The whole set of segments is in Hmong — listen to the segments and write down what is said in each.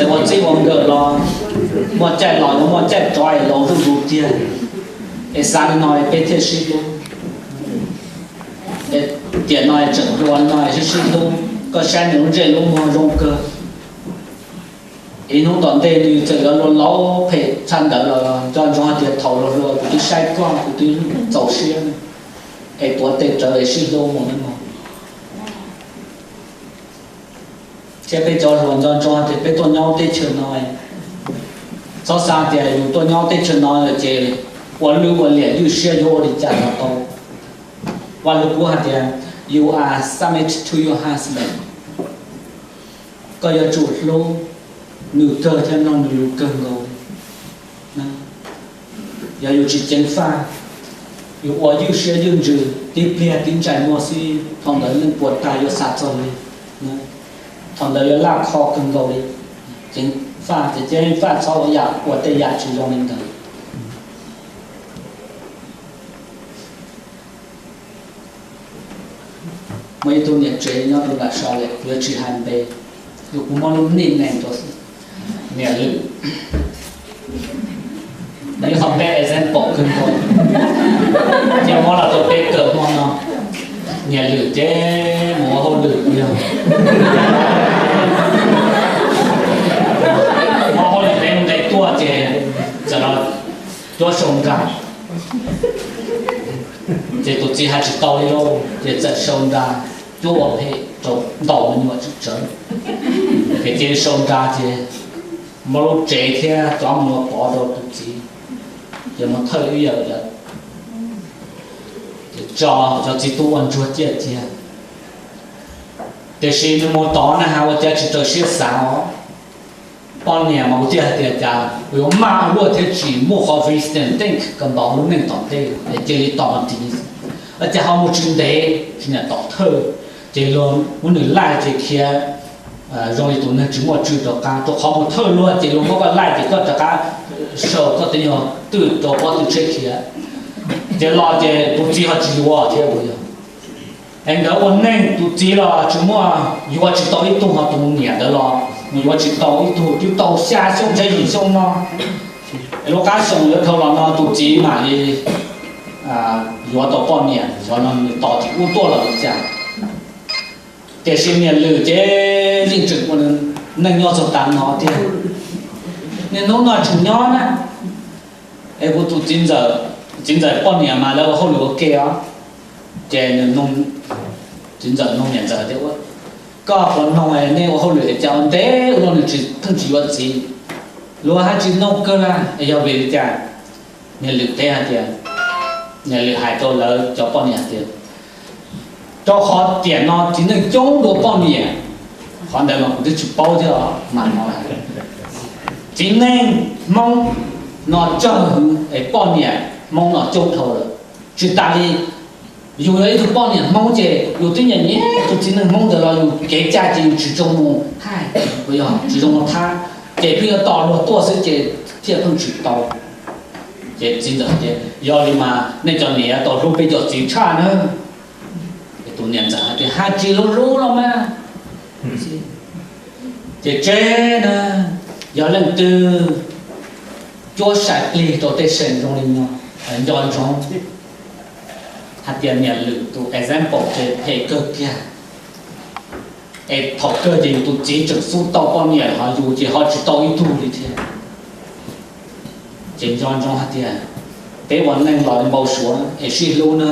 Ua txij ua nkawm los muaj caij los yuav muaj caij rov es laus zuj zus tiag. Es xav li no es peb thiaj sib hlub. Tiam no es tseem hluas no es sib sib hlub, koj saib nws lub ntsej lub muag zoo kawg. Ib hnub tom ntej nws txawm yuav luag laub phem tshaj ntawd los nco ntsoov hais tias thaum hluas hluas kuv twb saib koj kuv twb txaus siab, es tuav tes rawv es sib hlub mus nawb mog. Thiab peb cov hluas nco ntsoov hais tias peb tuaj nyob teb chaws no, txhob xav tias yus tuaj nyob teb chaws no lawm ces ua lwj ua liam ywj siab yuav ua li cas los tau. Vaj Lug Kub hais tias you are submit to your husband. Koj yuav tsum hlub nws kawg thiab mloog nws lus kawg nkaus. Yog yus tsis ceev faj, yus ua ywj siab ywj ntsws tib pliag tib ntsais muag xwb, thaum ntawd neej puas tag yuav xav txog li. Thaum ntawd yuav laj kho kawg nkaus li. Ceev faj ces ceev faj, txhob ua yam ua tej yam tsis zoo li ntawd. Muaj ib tug niam tsev nyob rau nram Salt Lake, kuv yuav tsis hais npe, yog kuv muab lub nickname rau xwb, niam Lwm. Nws yog qhov best example kawg nkaus, ces muab los rau peb kawm hmo no. Niam Lwm ces mus ua hauj lwm yog, ua hauj lwm peb nqe tuaj ces txawm los cuab sau nra. Ces tus txiv hais tsis tau li lauj, ces txawm sau nra cuab ua phem rau ntau me nyuam tsis tsawg. Ces cia li sau nra ces muab lub tsev thiab cov me nyuam pov rau tus txiv, ces mus thawj ib yam, ces tso cov txiv tub ua ntsuag ciaj ciag. Tiam sis nws mus tod na has ua cas tsis raws siab xav os. Poj niam mas kuv thiaj hais tias cas kuv yuav maj ua luaj thiab tsis muaj qhov wisdom think about lub neej tom ntej es cia li tos tiv. Ua cas ho mus tsis ntev tsis niam tom thawj, ces luag muab nws laij ces khiav zoo li tus neeg tsis muaj tswv rov qab, rau qhov mus thawj luag ces luag muab koj laij ces koj rov qab sau koj tej nyuag twj rau pob tw tsheb khiav. Ces los ces tus txiv ho tsis yuav thiab ua yog es nkawd ua neej tus txiv los tsis muaj, yuav tsis tau ib tug, ho tus niam ntawd los mus yuav tsis tau ib tug, twb tau xya xyoo txhiab yim xyoo no. Es lub qab xyoo yuav dhau los no tus txiv mam li yuav tau poj niam, xyov no nws tos tim ub tuaj los li cas. Tiam sis niam Lwm ces yeej tseem ua neej nyob txog tav no tiag. Niaj hnub no tseem nyob na. Es kuv tus txiv ntxawm, txiv ntxawm poj niam mas lawv ua hauj lwm ua ke os. Ces txiv ntxawm nug niam ntxawm tias, koj puas noog nej ua hauj lwm es cas ua ntev ua luaj nws tsis, pheej tsis yuav txiv? Luag hais tsis noog kawg na, es yog vim li cas? Niam Lwm teb hais tias, niam Lwm hais rau lawv cov poj niam hais tias, rau qhov tiam no txiv neej coob dua poj niam. Qhov ntawd mas kuv twb tsis paub thiab os, mas no txiv neej Hmoob no tsawg hwv es poj niam Hmoob no coob dhau lawm. Tsis tas li, yus yog ib tug poj niam Hmoob ces yus twb nyiam nyiam tus txiv neej Hmoob ntawd los yus kev cai ces yus tsis zoo mus hais, yog tsis zoo mus thab, ces pheej yuav tos luag tuaj xwb ces thiaj pheej tsis tau. Ces txiv ntxawm tias, yog li mas nej cov niam tau hlub peb cov txiv tshaj na. Tus niam ntxawm hais tias, hais tsis hlub hlub los mas. Ces tseb na, yog leej twg cuab sai plig rau tej seem zoo li no, nco ntsoov hais tias niam Lwm tus example ces phem kawg kiag. Es thaum kawg ces yus tus txiv tseem xub tau poj niam, ho yus ces ho tsis tau ib tug li thiab. Ces nco ntsoov hais tias peb ua neej los npau suav es sib hlub na,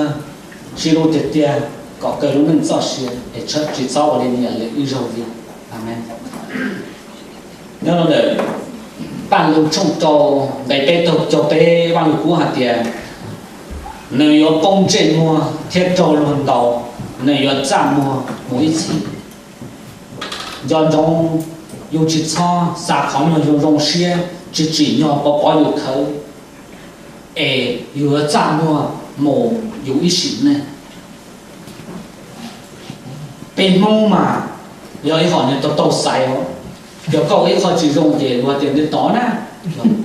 sib hlub tiag tiag kom kawg lub neej txoj sia es tsis txhob ua li niam Lwm ib zaug li. Amees. Nyob rau ntawm Paj Lug tshooj rau nqe peb taug caug peb, Vaj Lug Kub hais tias, nws yuav poob ntsej muag thiab raug luag ntaus, nws yuav txaj muag mus ib txhis. Nco ntsoov, yus tsis txhob xav qhov nyuag zoo zoo siab, tsis tsim nyog pov pov yus khawv, es yus yuav txaj muag mus yus ib sim neej. Peb Hmoob mas yog ib qho nws tau tau xaiv os. Yog koj ua ib qho tsis zoo ces luag tias nws tov na,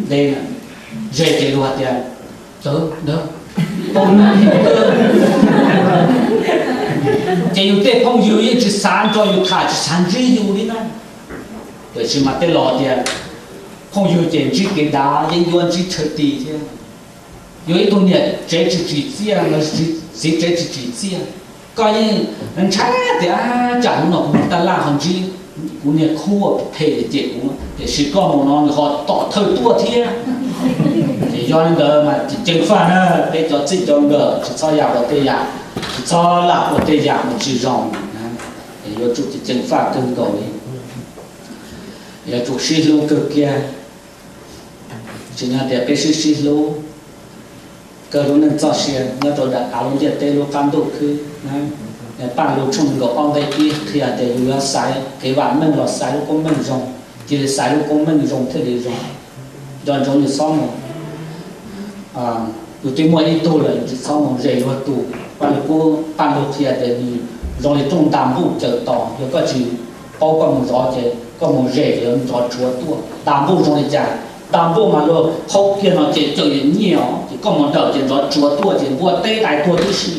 ze ces luag tias tawv ntawd, ces yus tej phooj ywg yeej tsis xav nrog yus tham, tsis xav ntsib yus li na. Tiam sis mas tej laus tias phooj ywg ces ntsib kev dav yeeb ncuab ntsib chaw ti thiab. Yuav ib tug niam tsev tsis tsim txiaj, txiv tsev tsis tsim txiaj, koj yeej ntshai tias tsam hnub no kuv mus taj laj ho ntsib kuv niag khub phem cem kuv, tiam sis koj mus no nws ho tom thawj tuaj thiab. Ces yog li ntawd mas ceev faj na, peb cov txij cov nkawm tsis txhob yam ua tej yam, tsis txhob lam ua tej yam uas tsis zoo. Yuav tsum ceev faj kawg nkaus li, yuav tsum sib hlub kawg kiag. Tsis yog tias peb sib sib hlub, kawg lub neej txoj sia nyob rau nram av lub ntiaj teb lub qab ntuj khwb. Paj Lug tshooj nees nkaum ob nqe ib qhia tias yus yuav xaiv kev vam meej los xaiv lub koob meej zoo, cia li xaiv lub koob meej zoo thiaj li zoo. Nco ntsoov yus txhob mus, yus twb muaj ib tug lawm yus tsis txhob mus zes luag tus. Paj Lug, Paj Lug qhia tias nws zoo li rooj ntas npuj caws tos, yog koj tsis paub koj mus zov ces koj mus zes ces yuav nrov tsuav tuaj. Ntas npuj zoo li cas? Ntas npuj mas luag qhaub kiag no ces caws yuav nyiaj os, ces koj mus nrawm ces nrov tsuav tuaj ces npua teb dais tuag tib si.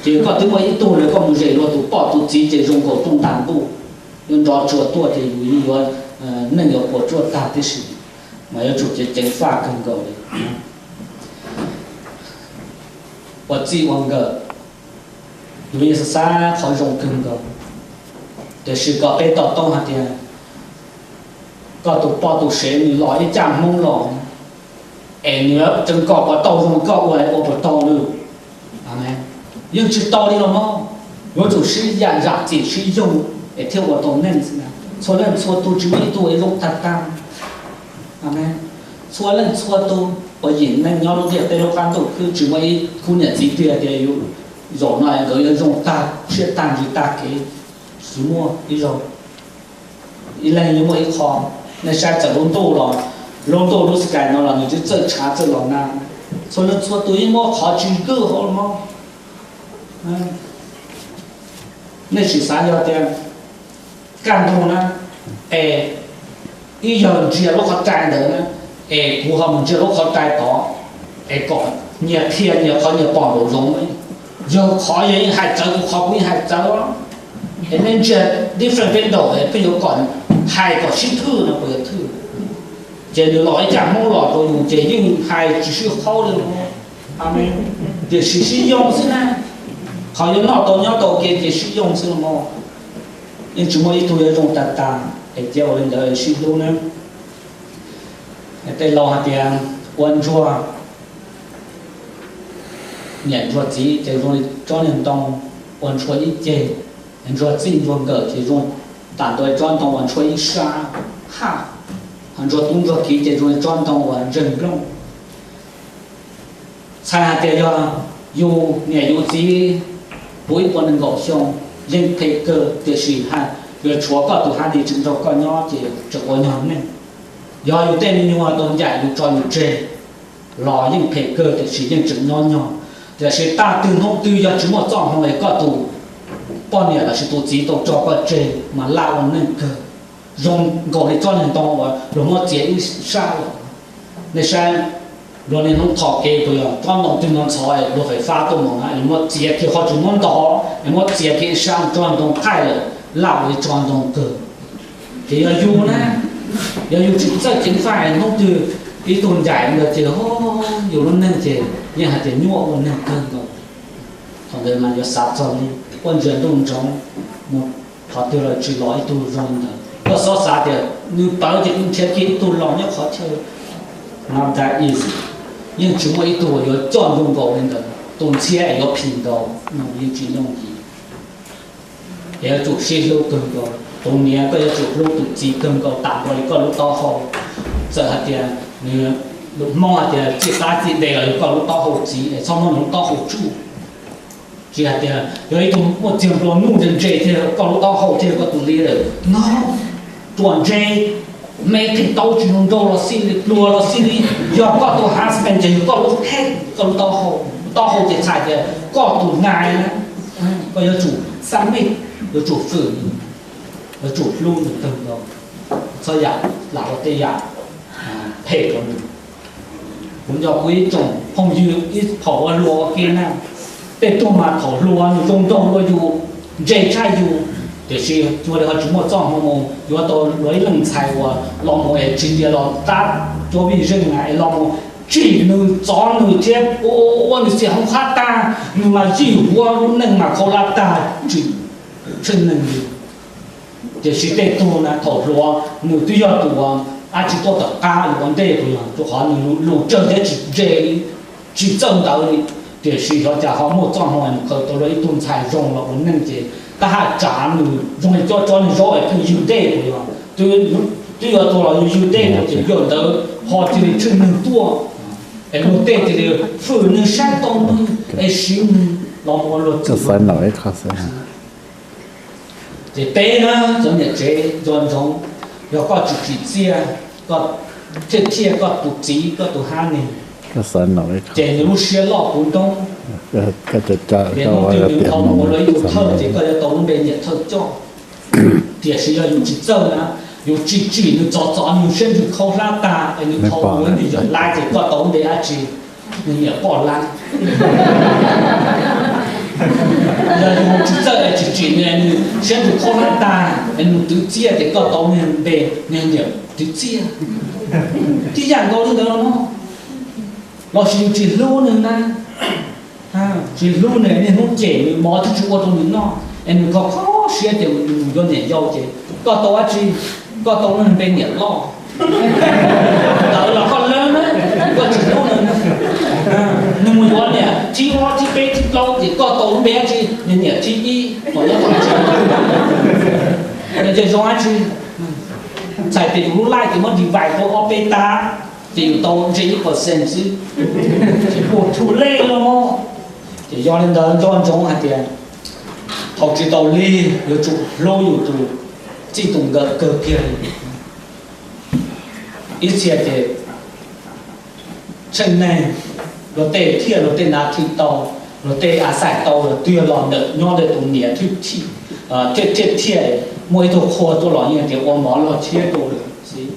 Ces koj twb muaj ib tug lawm, koj mus zes luag tus poj tus txiv ces zoo nkaus rooj ntas npuj, yuav nrov tsuav tuaj ces yus yeej yuav, neej yuav puas tsuaj tag tib si. Mas yuav tsum ceev faj kawg nkaus li. Ua txij ua nkawm, yus yeej xav xav qhov zoo kawg nkaus, tiam sis kom peb to taub hais tias koj tus poj tus sev nws los ib caj Hmoob los es nws tseem kom puas tau zoo koj ua, ua puas tau li? Yeej tsis tau li los mas. Yuav tsum sib yam zam txim sib yoog es thiaj ua tau neej xwb na. Txhua leej txhua tus tsis muaj ib tug zoo tag tag. Txhua leej txhua tus uas yim neeg nyob lub ntiaj teb lub qab ntuj khwb tsis muaj ib khub niam txiv twg tias yus zaum no nkawd yuav zoo tag siab tag ntsws tag kev. Tsis muaj ib zaug. Ib leeg yeej muaj ib qho. Nej saib txawm lub ntuj los, lub ntuj lub sky no los nws twb txawj tshav txawj los nag. Txhua leej txhua tus yeej muaj qhov tsis gwj hauv los mas. Nej sim xav yog tias kaj ntug na, es ib yawg ntsia lub qhov rai ntawd na, es kuv ho mus ntsia lub qhov rai tod, es kom nyias qhia nyias qhov nyias pom nraum zoov. Yog qhov yog yeej hais txawv kuv qhov kuv yeej hais txawv. Es nej ntsia different window es peb yuav kom hais kom sib thwj no puas yuav thwj? Ces nws los ib caj Hmoob los rau yus ces yeej hais tsis sib haub li. Tiam sis sib yoog xwb na. Qhov yuav noj tau nyob tau ua ke ces sib yoog xwb los mas. Yeej tsis muaj ib tug yuav zoo tag tag, es cia ua li ntawd sib hlub na. Tej laus hais tias ua ntsuag niam ntsuag txiv ces zoo li tsob niag ntoo uas ntshua ib ceg, ntsuag txij ntsuag nkawm ces zoo tam ntua tsob ntoo uas ntshua ib sab, haj, ho ntsuag tub ntsuag kiv ces zoo li tsob ntoo uas ntseeg nplooj. Txhais hais tias yog yus niam yus txiv puv ib puas nees nkaum xyoo yeej phem kawg, tiam sis yuav tshuav koj tus hab dis tseem nrog koj nyob ces tseem ua nyog neej. Yog yus tej me nyuam tau ncaim yus tso yus tseg los yeej phem kawg, tiam sis yeej tseem nyob nyog. Tiam sis tag twg hnub twg yog tsis muaj txoj hmoo es koj tus poj niam lossis tus txiv tau tso koj tseg mas laj ua neej kawg. Zoo nkaus li tsob niag ntoo uas luag muab txiav ib sab los. Nej saib, luag niaj hnub tho kev puas yog? Tsob ntoo twg no ntxhov luag fais fab tuaj mus na, luag muab txiav kiag qhov tsis muab ntov es muab txiav kiag ib sab, tsob ntoo qaij lawm, laj ua li tsob ntoo kawg. Ces yog yus na, yog yus tsis txawj ceev faj, hnub twg ib tug ncaim ntawd ces yus lub neej ces yeej hais tias nyuaj ua neeg kawg nkaus. Thaum ntawd mas yuav xav txog li quaj ntsia ntuj ntsoov, mus qhov twg los tsis los ib tug zoo li ntawd. Koj xob xav tias nws pawv ces kuv nrhiav kiag ib tug los nyob qhov chaw. Not that easy. Yeej tsis muaj ib tug uas yuav coj zoo nkaus li ntawd, tus ntxhiab es yuav phim nkaus no yeej tsis yooj yim. Yuav tsum sib hlub kawg nkaus. Tus niam koj yuav tsum hlub tus txiv kawg nkaus tas nkaus li koj lub taub hau. Txawm hais tias nws, lus Hmoob hais tias txij qab txij dej los yog koj lub taub hau txiv es txhob muab nws lub taub hau tsuj. Tsis hais tias yog ib tug muaj txiag nplua nuj ntse ntse thiaj koj lub taub hau thiaj koj tus leader no, ruam ntse, me theej tau tsis zoo nraug los xij li, pluag los xij li, yog koj tus husband ces yog koj lub head, koj lub taub hau, taub hau ces txhais tias koj tus nai na. Koj yuav tsum submit, yuav tsum fwm, yuav tsum hlub nws kawg nkaus, txhob yam lam ua tej yam phem rau nws. Kuv nco kuv ib tsoom phooj ywg ib thaum ua hluas ua ke na, tej tug mas thaum hluas nws zoo nraug dua yus, ntse tshaj yus, Tiam sis cuag li ho tsis muaj txoj hmoo mus yuav tau luag ib leej ntxhais uas los mus es tsis tias los tab cuab vij zeej na es los mus tsim nws txov nws thiab ua ua nws txias hauv qab tag, nws mas zij huab lub neej mas khaub hlab tag tsis tsheej neeg li. Tiam sis tej tug na thaum hluas nws twb yog tus uas dab tsi tuaj tom qab ua ntej tus yog rau qhov nws lus tsawg thiab tsis ntse li, tsis txawj ntawd li. Tiam sis xyov cas ho muaj txoj hmoo nws khaws tau luag ib tug ntxhais zoo los ua neej ces tab haj tsav nws zoo li cov tsov nws zaub es pheej ywg dej tus yog twb yuav tuag los yus ywg dej tus ces yog ntawd ho cia li tsheej neeg tuaj es luag tej cia li fwm nws saib tau nws es siv nws los ua luag txwv. Ces peb na cov niam tsev nco ntsoov, yog koj tsis tsim txiaj, koj thiaj thiaj koj tus txiv koj tus hab neeg, ces nws lub siab loj puv ntoob. Niaj hnub twg nws tau mus ua luag ib tug thawj ces koj yuav tau lub npe niam thawj coj. Tiam sis yog yus tsis txawj na, yus tsis tsim nws txov txov nws siab ntsws khaub hlab tag es nws tau ua nws yawm lab ces koj tau lub npe dab tsi? Nws niam poj lab. Yog yus tsis txawj es tsis tsim nws, nws siab ntsws khaub hlab tag es nws twv txiaj ces koj tau nws npe, nws niam twv txiaj. Tib yam nkaus li ntawd los no, los sis yus tsis hlub nws na, tsis hlub nws, niaj hnub cem nws, mov twb tsis ua rau nws noj es nws kho kho siab tias nws yuav niam yau ces koj tau dab tsi? Koj tau nws npe niam loj. Ntawd los koj lab na, koj tsis hlub nws. Nws mus yuav niam thib ob thib peb thib plaub ces koj tau lub npe dab tsi? Nws niam thib ib. Ces zoo dab tsi? Txhais tias yus lub laij ces muab divide rau ob peb tab, ces yus tau ntse ib percent xwb, ces puas too late los mas. Ces yog li ntawd nco ntsoov hais tias thaum tsis tau lig yuav tsum hlub yus tus txij tus nkawm kawg kiag li. Ib txhia ces tsheej neeg, luag tej thiaj luag tej nav thwj tau, luag tej a xais tau los twb yog los ntawm nyob ntawm tus niam thiaj thiaj muaj ib tug qhua tuaj los yeej tias ua mov log thiab rau lawm xwb.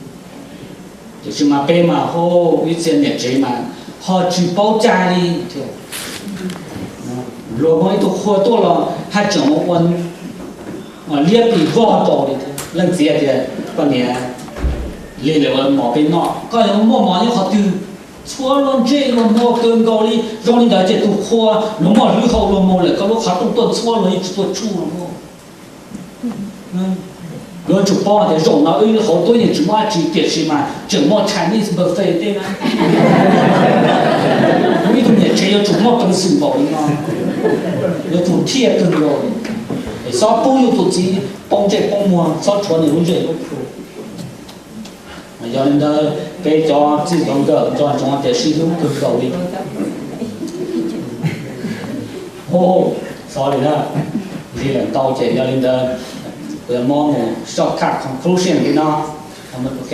Tiam sis mas peb mas hu ib txhia niam tsev mas ho tsis paub cai li thiab. Luag muaj ib tug qhua tuaj los haj tseem mus ua liab plis vog rau li thiab. Leej txiv tias, koj niam, lig lawm ua mov peb noj. Koj yuav muaj mov nyob qhov twg? Txhua luag ntsej luag muag kawg nkaus li. Zoo li ntawd ces tus qhua luag muaj hlwb hau luag mus lawm, koj lub qhov rooj tuaj ntxhua luag yeej tsis tuaj tsuj los. Yuav tsum paub tias zaum no wb hauv tuab yeej tsis muaj dab tsi tiam sis mas tseem muaj Chinese buffet tej na. Ib tug niam tsev yuav tsum muaj peev xwm npaum li no, yuav tsum thiaj kawg nkaus. Es xob pub yus tus txiv poob ntsej poob muag, xob rhuav nws lub ntsej lub plhu. Yog li ntawd peb cov txij cov nkawm nco ntsoov tias sib hlub kawg nkaus li. Xov li na, li lawm ntau ces yog li ntawd kuv yuav muab mus shortcut conclusion li no. Ok.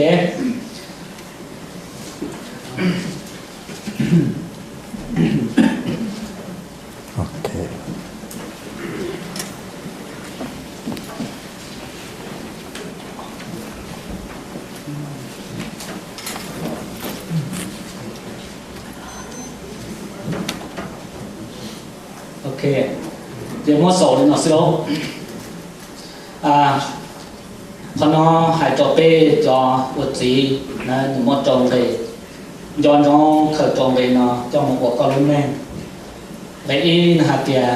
Ok, ces muab xaus li no xwb lauj. Qhov no hais rau peb cov ua txiv, nws muab rau nqe, nco ntsoov khaws rau nqe no coj mus ua koj lub neej. Nqe ib nws hais tias,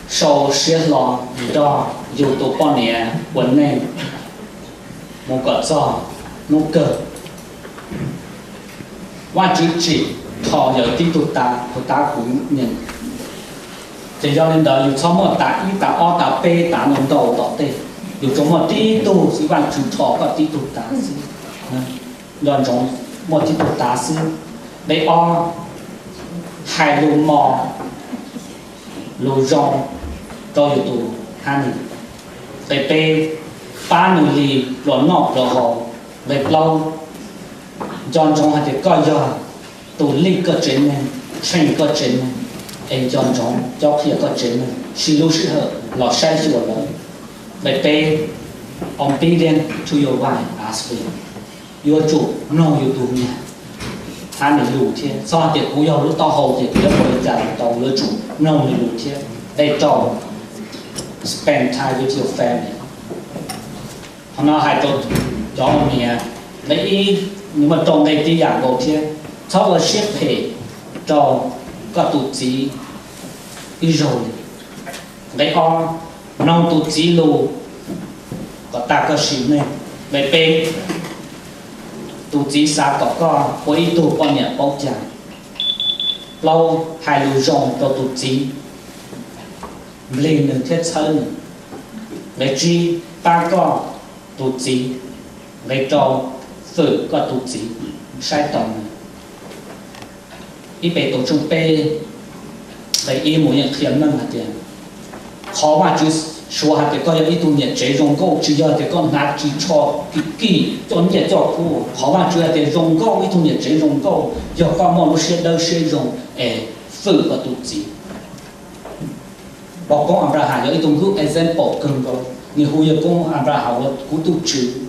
sau siab hlo nrog yus tus poj niam ua neej mus kom txog hnub kawg. Vajtswv tsim rho yawg tib tug tav, tus tav kuv nyeem. Ces yog li ntawd yus txhob muaj tav ib, tav ob, tav peb, tav ntau ntau tom tej. Yus tsuas muaj tib tug xwb, Vajtswv rho koj tib tug tav xwb. Nco ntsoov muaj tib tug tav xwb. Nqe ob, hais lus mos lus zoo rau yus tus hab nws. Nqe peb, pab nws li pluas noj pluas haus. Nqe plaub, nco ntsoov hais tias koj yog tus lead koj tsev neeg, tsheej koj tsev neeg, es nco ntsoov cob qhia koj tsev neeg, siv lub sij hawm los saib xyuas lawv. Nqe peb, obedient to your wife as well, yuav tsum mloog yus tus niam hab nws lus thiab. Txhob hais tias kuv yog lub taub hau ces kuv yuav ua li cas los tau, yuav tsum mloog nws lus thiab. Nqe rau, Spend time with your family. Qhov no hais rau cov niam, nqe ib, nws muaj rau nqe tib yam nkaus thiab. Txhob ua siab phem rau koj tus txiv ib zaug li. Nqe ob, mloog tus txiv lus kom tag koj sim neej. Nqe peb, tus txiv xav kom koj ua ib tug poj niam paub cai. Plaub, hais lus zoo rau tus txiv, nplig nws thiab txhawb nws. Nqe tsib, pab koj tus txiv. Nqe rau, fwm koj tus txiv, saib taus nws. Ib Petus tshooj peb nqe ib mus yeej qhia meej hais tias qhov Vajtswv suav hais tias koj yog ib tug niam tsev zoo nkauj tsis yog tias koj hnav ris tsho kim kim coj nyiaj coj kub. Qhov Vajtswv hais tias zoo nkauj, ib tug niam tsev zoo nkauj yog koj muaj lub siab dawb siab zoo es fwm koj tus txiv. Pov koob Anplahas yog ib tug good example kawg nkaus, nws hu yawg koob Anplahas ua kuv tus tswv.